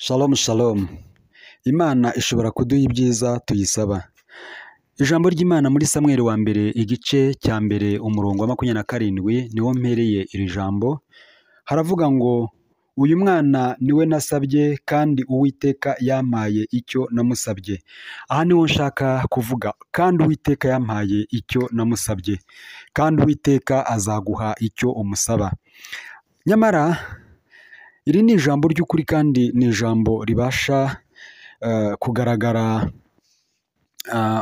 Shalom shalom. Imana ishobora kuduha ibyiza tuyisaba. Ijambo ry'Imana muri Samweli wa mbere igice cya mbere umurongo wa 27 niwo mpereye iri jambo, haravuga ngo uyu mwana niwe nasabye kandi Uwiteka yampaye icyo namusabye. Aha niho nshaka kuvuga, kandi Uwiteka yampaye icyo namusabye, kandi Uwiteka azaguha icyo umusaba. Nyamara iri ni ijambo ry'ukuri kandi ni ijambo ribasha kugaragara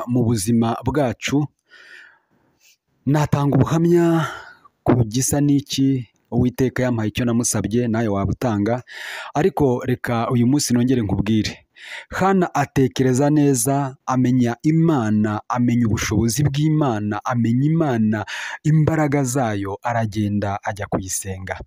mu buzima bwacu. Natanga ubuhamya ku gisa n'iki, Uwiteka yampaye icyo namusabye, nawe wabutanga, ariko reka uyu munsi nongere nkubwire. Hana atekereza neza, amenya Imana, amenya ubushobozi bw'Imana, amenya Imana imbaraga zayo, aragenda ajya kuyisenga.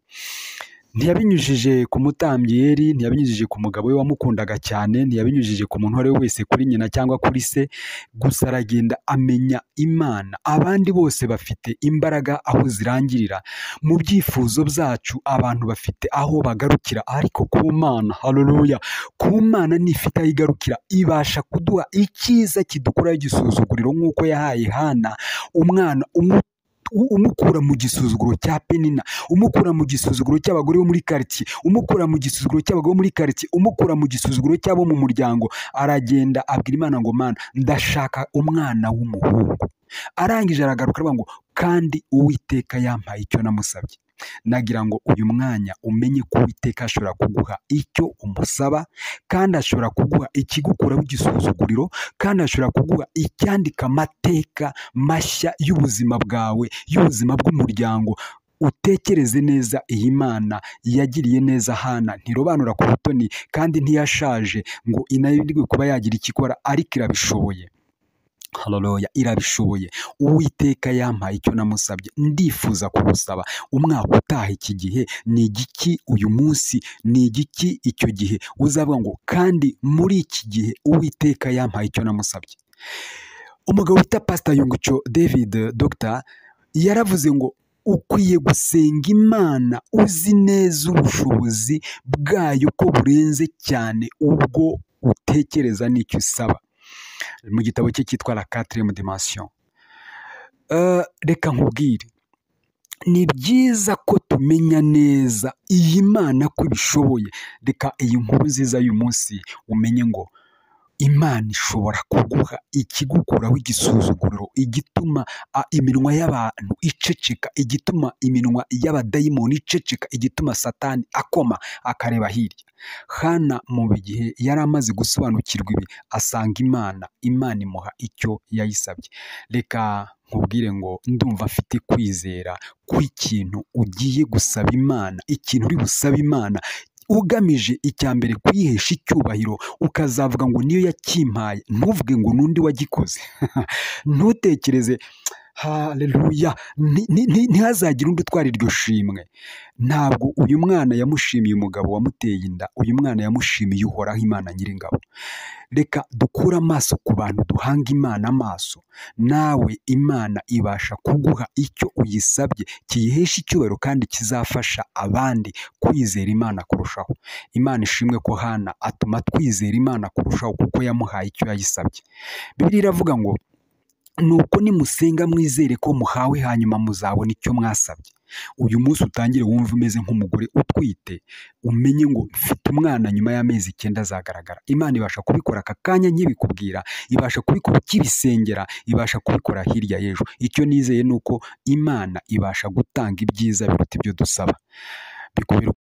Ntiyabinyujije ku mutambyi Eli, ntiyabinyujije ku mugabo we wamukundaga cyane, ntiyabinyujije ku muntu uwo ari we wese, kuri nyina cyangwa kuri se, gusa aragenda amenya Imana. Abandi bose bafite imbaraga aho zirangirira, mu byifuzo byacu abantu bafite aho bagarukira, ariko ku Mana, haleluya, ku Mana ntifite aho igarukira, ibasha kuduha icyiza kidukuraho igisuzuguriro, nk'uko yahaye Hana umwana umukura mu gisuzuguro cya Penina, umukura mu gisuzuguro cy'abagore bo muri quartier, umukura mu gisuzuguro cy'abagabo muri quartier, umukura mu gisuzuguro cy'abo mu muryango. Aragenda abwira Imana ngo Mana, ndashaka umwana w'umuhungu. Arangije aragaruka aravuga ngo kandi Uwiteka yampaye icyo namusabye. Nagira ngo uyu mwanya umenye ko Uwiteka ashobora kuguha icyo umusaba, kandi ashobora kuguha ikigukuraho igisuzuguriro, kandi ashobora kuguha icyandika amateka mashya y'ubuzima bwawe, y'ubuzima bw'umuryango. Utekereze neza, iyi Mana yagiriye neza Hana, ntirobanura ku butoni kandi ntiyashaje ngo inanirwe kuba yagira icyo ikora, ariko irabishoboye. Haleluya, irabishoboye. Uwiteka yampaye icyo namusabye. Ndifuza kugusaba umwaka utaha iki gihe ni igiki, uyu munsi ni igiki, icyo gihe uzavuga ngo kandi muri iki gihe Uwiteka yampaye icyo namusabye. Umugabo wita Pastor Yungucho David Dr yaravuze ngo ukwiye gusenga Imana uzi neza ubushobozi bwayo ko burenze cyane ubwo utekereza n'icyo usaba. Mu gitabo cye cyitwa La Quatrième Dimension. Reka nkubwire, ni byiza ko tumenya neza iyi Mana ko ibishoboye. Reka iyi nkuru nziza y'uyu munsi umenye ngo Imana ishobora kuguha ikigukuraho igisuzuguriro, igituma iminwa y'abantu iceceka, igituma iminwa y'abadayimoni iceceka, igituma Satani akoma akareba hirya. Hana mu gihe yari amaze gusobanukirwa ibi, asanga Imana, Imana imuha icyo yayisabye. Reka nkubwire ngo ndumva mfite kwizera kw'ikintu ugiye gusaba Imana, ikintu uri busabe Imana ugamije icya mbere kuyihesha icyubahiro, ukazavuga ngo niyo yakimpaye, ntuvuge ngo n'undi wagikoze. Ntutekereze, haleluya, ntihazagire undi utwara iryo shimwe. Ntabwo uyu mwana yamushimiye umugabo wamuteye inda, uyu mwana yamushimiye Uhoraho Imana Nyiringabo. Reka dukure amaso ku bantu, duhanga Imana amaso. Nawe Imana ibasha kuguha icyo uyisabye kiyihesha icyubahiro kandi kizafasha abandi kwizera Imana kurushaho. Imana ishimwe ko Hana atuma twizera Imana kurushaho kuko yamuhaye icyo yayisabye. Bibiliya iravuga ngo nuko nimusenga mwizere ko muhawe, hanyuma muzabona icyo mwasabye. Uyu munsi utangire wumve umeze nk'umugore utwite, umenye ngo mfite umwana nyuma y'amezi 9 azagaragara. Imana ibasha kubikora aka kanya nkibikubwira, ibasha kubikora ukibisengera, ibasha kubikora hirya y'ejo. Icyo nizeye ni uko Imana ibasha gutanga ibyiza biruta ibyo dusaba. Bikubera